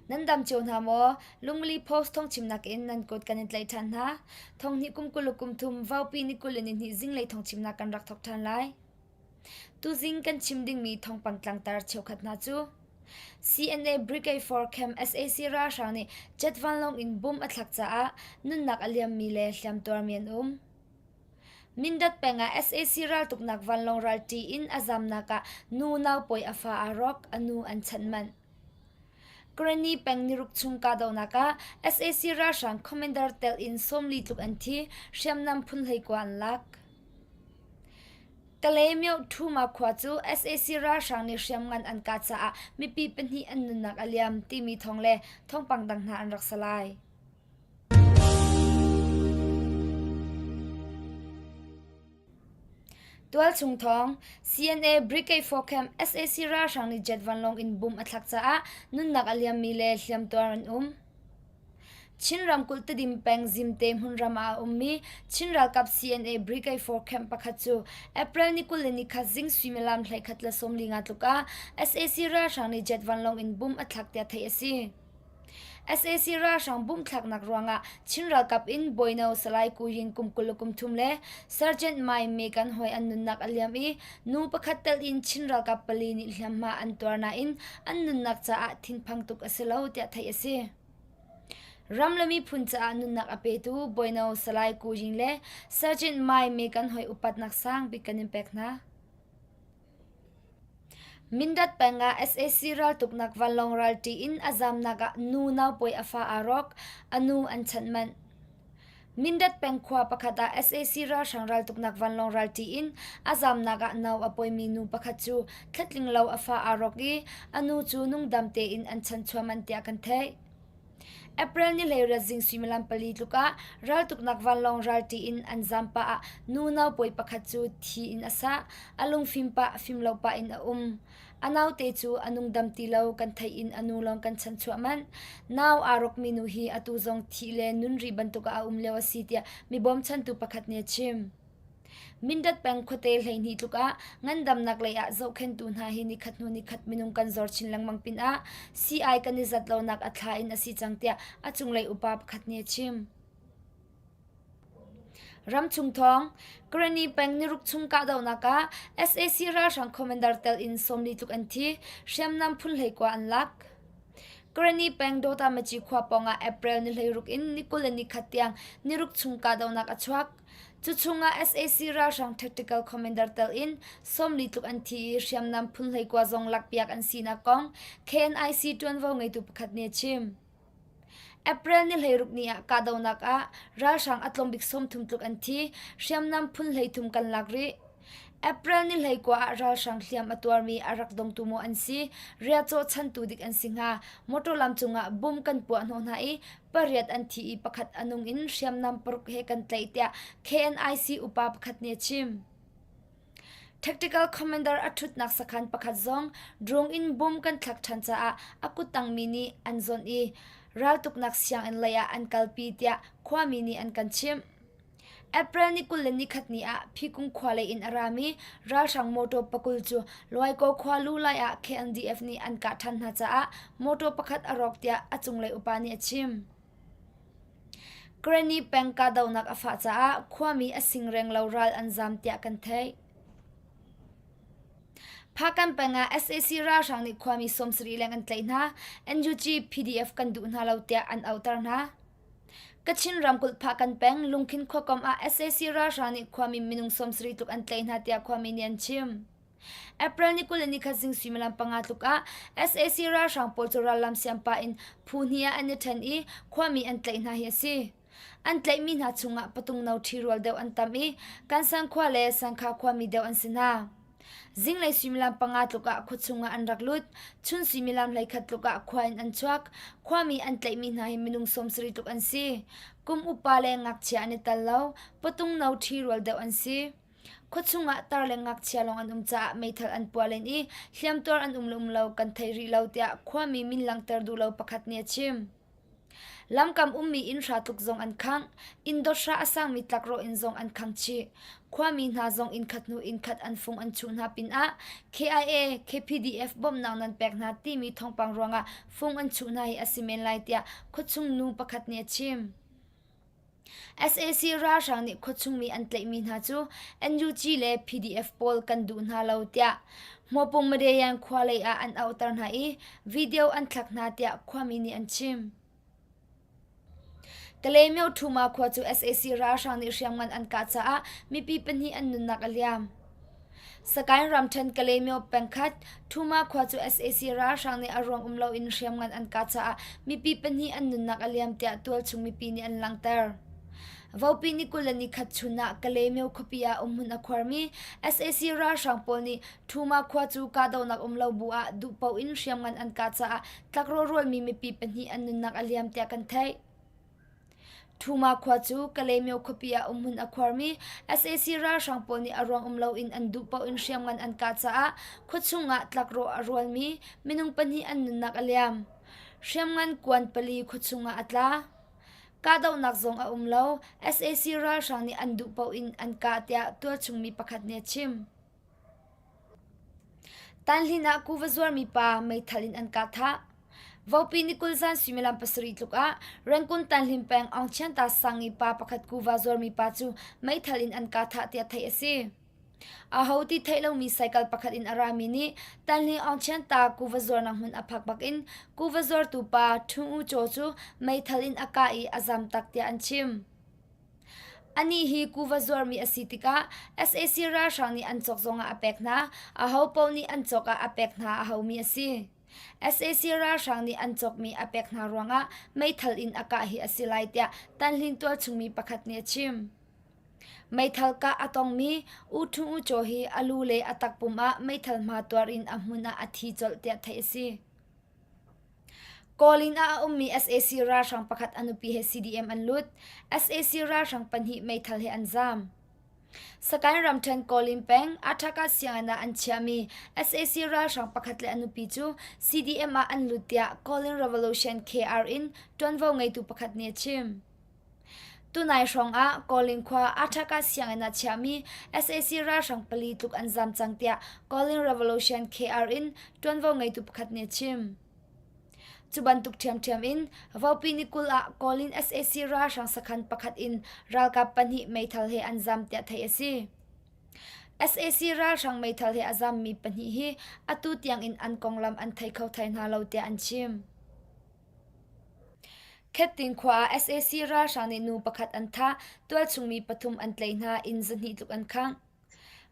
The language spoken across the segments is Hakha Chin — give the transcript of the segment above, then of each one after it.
Nan dam cio hna maw? Lungli Post thawngchimnak in nan kut kan in tlaih ṭhan hna. Thonghnih kum 20 kum thum vaupi ni 20 le ni hnih zinglei thawngchimnak kan rak thawk ṭhan lai. Tuzing kan chim dingmi thawngpang tlangtar cheukhat hna cu CNA Brigade for Camp sac ralhrang nih jet vanlawng in bom a thlak caah nunnak a liammi le hliamtuarmi an um. Mindat peng ah sac raltuknak vanlawng ralṭi in a zamnak ah nu naupawi a fa aa rawk, a nu an chanh manh. Karenni peng niruk chung kahdohnak ah sac ralhrang commander telh in 40 tluk an thi, hriamnam phun 19 an lak. Kalaymyo Thuma khua cu sac ralhrang nih hriamngan an kah caah mipi pahnih an nunnak a liam timi thawng le thawngpang dang hna an rak si lai. Tualchung thawng, CNA Brigade 4 Camp sac ralhrang nih jet vanlawng in bum a thlak caah nunnak a liammi le hliamtuar an um. Chin ramkulh Tedim peng Zimte hmunram ah a ummi Chin ralkap CNA Brigade 4 Camp pakhat cu April ni 21 zing suimilam 11:45 tluk ah sac ralhrang nih jet vanlawng in bum a thlak tiah theih a si. Sac ralhrang bumthlaknak ruangah Chin ralkap in Bawino Salai Ku Yin kum 23 le Sergeant Mai Megan Hoi an nunnak a liam i nu pakhat tel in Chin ralkap pali nih hliamhma an tuar nain an nunnak caah thinphang tuk a si lo tiah theih a si. Ram le miphun caah nunnak a petu Bawino Salai Ku Yin le Sergeant Mai Megan Hoi upatnak sang bik kan in pek hna. Mindat peng ah sac raltuknak vanlawng ralṭi in a zamnak ah nu naupawi a fa aa rawk, a nu an chanh manh. Mindat peng khua pakhat ah sac ralhrang raltuknak vanlawng ralṭi in a zamnak ah nau a pawimi nu pakhat cu thlatling lo a fa aa rawk i a nu cu nungdam tein an chanchuah manh tiah kan theih. April ni hleiriat zing suimilam pali tluk ah raltuknak vanlawng ralṭi in an zam pah ah nu naupawi pakhat cu thi in a sah. A lungfim pah, fim lo pah in a um. A naute cu a nungdam ti lo kan theih in a nu lawng kan chanchuah manh. Nau aa rawkmi nu hi atu zong thih le nun ri bantuk ah a um lio a si tiah mi bawmchantu pakhat nih a chim. Mindat peng khuate 12 tluk ah ngandamnak lei ah zohkhenhtu hna hi nikhat hnu nikhat minung kan zor chin lengmang pinah sii-ai kan i zat lonak a thla in a si cang tiah a cunglei upa pakhat nih a chim. Ramchung thawng, Karenni peng niruk chung kahdohnak ah sac ralhrang commander tel in 40 tluk an thi, hriamnam phun 19 an lak. Karenni peng Dawtamaci khua pawngah April ni 16 in ni 21 tiang niruk chung kahdohnak a chuak. Cu chungah sac ralhrang tactical commander tel in 40 tluk an thi i hriamnam phun 19 zong lakpiak an sinak kong KNIC ṭuanvo ngeitu pakhat nih a chim. April ni 16 ni ah kahdohnak ah ralhrang a tlawmbik 30 tluk an thi, hriamnam phun 33 kan lak rih. April ni 19 ah ralhrang hliam a tuarmi a rak dongtu maw an si, riahcaw chantu dik an si hnga, motor lam cungah bom kan puah hnawh hna i pariat an thi i pakhat a nung in hriamnam paruk he kan tlaih tiah KNIC upa pakhat nih a chim. Tactical commander a ṭhutnak sakhan pakhat zong drone in bom kan thlak ṭhan caah a kuttangmi nih an zawnh i raltuknak sianginn lei ah an kalpi tiah khuami nih an kan chimh. April ni 21 ni ah Phikung khua lei in a rami ralhrang motor pakul cu Luaikaw khua lu lai ah KNDF nih an kah ṭhan hna caah motor pakhat a rawk tiah a cunglei upa nih a chim. Karenni peng kahdohnak a fah caah khuami a sing reng lo ral an zam tiah kan theih. Phakan peng ah sac ralhrang nih khuami 70 leng an tlaih hna. NUG PDF kan duh hna lo tiah an auhter hna. Kachin ramkulh Phakan peng Lungkhin khuakomh ah sac ralhrang nih khuami minung 70 tluk an tlaih hna tiah khuami nih an chim. April ni 21 zing suimilam panga tluk ah sac ralhrang pawl cu rallam siam pah in phu hnih ah an i ṭhen i khuami an tlaih hna hi a si. An tlaihmi hna chungah patung no ṭhirual deuh an tam i Kansan khua le Sankha khuami deuh an si hna. Zinglei suimilam panga tluk ah khuachung ah an rak lut. Chun suimilam 11 tluk ah khua in an chuak. Khuami an tlaihmi hna hi minung 70 tluk an si. Kum upa le ngakchia an i tel lo. Patung no ṭhirual deuh an si. Khuachung ah tar le ngakchia lawng an um caah meithal an puah len i hliamtuar an um le um lo kan thei rih lo tiah khuami min langhter duh lo pakhat nih a chim. Lamkam ummi inn hra tluk zong an khangh. Inn dot hra a sangmi tlakrawh inn zong an khang chih. Khuami hna zong inn khat hnu inn khat an fung an chuh hna pinah KIA, KPDF bawmhnak nan pek hna timi thawngpang ruangah fung an chuh hna hi a si men lai tiah khuachung nu pakhat nih a chim. Sac ralhrang nih khuachung mi an tlaihmi hna cu NUG le PDF pawl kan duh hna lo tiah Hmawpung Madeyan khua lei ah an auhter hna i video an thlak hna tiah khuami nih an chim. Kalaymyo Thuma khua cu sac ralhrang nih hriamngan an kah caah mipi pahnih an nunnak a liam. Sagaing ramṭhen Kalaymyo pengkhat Thuma khua cu sac ralhrang nih a ruang um loin hriamngan an kah caah mipi pahnih an nunnak a liam tiah tualchung mipi nih an langhter. Vopi ni 20 le nikhat chun ah Kalaymyo khuapi ah umhmun a khuarmi sac ralhrang pawl nih Thuma khua cu kahdohnak um lo bu ah duhpaoh in hriamngan an kah caah tlakrawh rualmi mipi pahnih an nunnak a liam tiah kan theih. Thuma khua cu Kalaymyo khuapi ah umhmun a khuarmi sac ralhrang pawl nih a ruang um loin an duhpaoh in hriamngan an kah caah khuachung ah tlakrawh a rualmi minung pahnih an nunnak a liam. Hriamngan kuan pali khuachung ah a tla. Kahdohnak zong a um lo. Sac ralhrang nih an duhpaoh in an kah tiah tualchung mi pakhat nih a chim. Tanhlin ah kuva zuarmi pa meithal in an kah thah. Vopi ni 20 zan suimilam pasarih tluk ah Rangoon Tanhlin peng Aungchianta sang i pa pakhat kuva zuarmi pa cu meithal in an kah thah tiah theih a si. Aho ti theih lomi cycle pakhat in a rami nih Tanhlin Aungchianta kuva zuarnak hmun a phak bak in kuva zuartu pa Htun U Caw cu meithal in a kah i a zam tak tiah an chim. Anih hi kuva zuarmi a si tikah sac ralhrang nih an cawk zongah a pek hna, ahopaoh nih an cawk ah a pek hna a haumi a si. Sac ralhrang nih an cawkmi a pek hna ruangah meithal in a kah hi a si lai tiah Tanhlin tualchungmi pakhat nih a chim. Meithal kah a tongmi U Htun U Caw hi a lu le a takpum ah meithal hma tuar in a hmun ah a thi colh tiah theih a si. Kawlin ah a ummi sac ralhrang pakhat a nupi he CDM an lut. Sac ralhrang pahnih meithal he an zaam. Sagaing ramṭhen Kawlin peng Athaka sianginn ah an chiahmi sac ralhrang pakhat le a nupi cu CDM ah an lut tiah Kawlin Revolution KR in ṭuanvo ngeitu pakhat nih a chim. Tunai hrawng ah Kawlin khua Athaka sianginn ah chiahmi sac ralhrang pali tluk an zaam cang tiah Kawlin Revolution KR in ṭuanvo ngeitu pakhat nih a chim. Cu bantuk ṭhiamṭhiam in Vopi ni 20 ah Kawlin sac ralhrang sakhan pakhat in ralkap pahnih meithal he an zam tiah theih a si. Sac ralhrang meithal he a zammi pahnih hi atu tiangin an konglam an thei kho thai hna lo tiah an chim. Khetting khua ah sac ralhrang nih nu pakhat an thah, tualchungmi pathum an tlaih hna, inn zahnih tluk an khangh.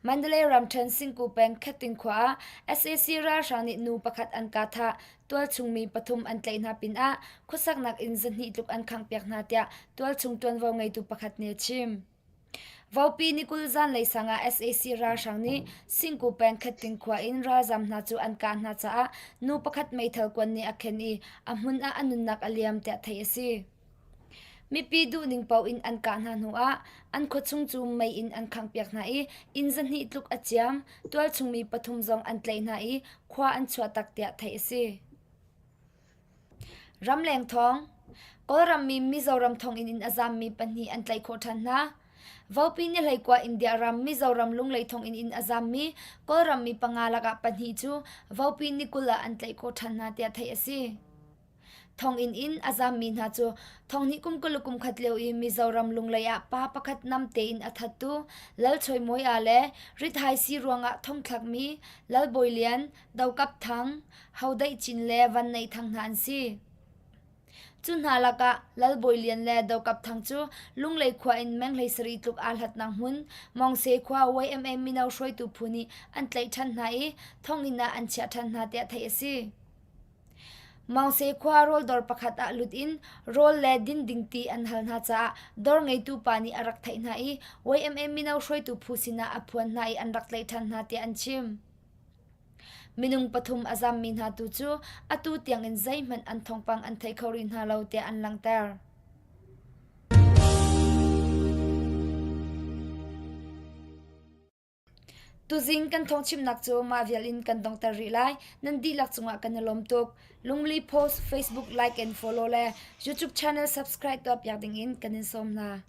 Mandalay ramṭhen Singku peng Khetting khua ah sac ralhrang nih nu pakhat an kah thah, tualchung mi pathum an tlaih hna pinah khuasaknak inn zahnih tluk an khanghpiak hna tiah tualchung ṭuanvo ngeitu pakhat nih a chim. Vopi ni 20 zanlei sang ah sac ralhrang nih Singku peng Khetting khua in ralzam hna cu an kah hna caah nu pakhat meithal kuan nih a khen i a hmun ah a nunnak a liam tiah theih a si. Mipi duhning paoh in an kah hna hnuah an khuachung cu mei in an khanghpiak hna i inn zahnih tluk a ciam. Tualchung mi pathum zong an tlaih hna i khua an chuahtak tiah theih a si. Ramleng thawng Kawlram mi Mizoram thonginn in a zammi pahnih an tlaih khawh ṭhan hna. Vopi ni hleikua India ram Mizoram Lunglei thonginn in a zammi Kawlram mi panga lakah pahnih cu Vopi ni 20 ah an tlaih khawh ṭhan hna tiah theih a si. Thonginn in a zammi hna cu thonghnih kum 20 kum khat lio i Mizoram Lunglei ah pa pakhat namte in a thattu Lal Choi Mawi-a le rithaisii ruangah thongthlakmi Lal Bawi Lian, Do Kap Thang, Ho Daih Cin le Van Neih Thang hna an si. Cu hna lakah Lal Bawi Lian le Do Kap Thang cu Lunglei khua in meng 17 tluk aa hlatnak hmun Mawngse khua YMA mino hruaitu phu nih an tlaih ṭhan hna i thonginn ah an chiah ṭhan hna tiah theih a si. Mawngse khua rawldawr pakhat ah lut in rawl le din ding ti an hal hna caah dawr ngeitu pa nih a rak theih hna i YMA mino hruaitu phu sinah a phuan hna i an rak tlaih ṭhan hna tiah an chim. Minung pathum a zammi hna tu cu atu tiangin zeihmanh an thawngpang an thei kho rih hna lo tiah an langhter. Tuzing kan thawngchimnak cu mah vial in kan donghter rih lai. Nan dihlak cungah kan i lawm tuk. Lungli Post Facebook like and follow le YouTube channel subscribe tuah piak dingin kan in sawm hna.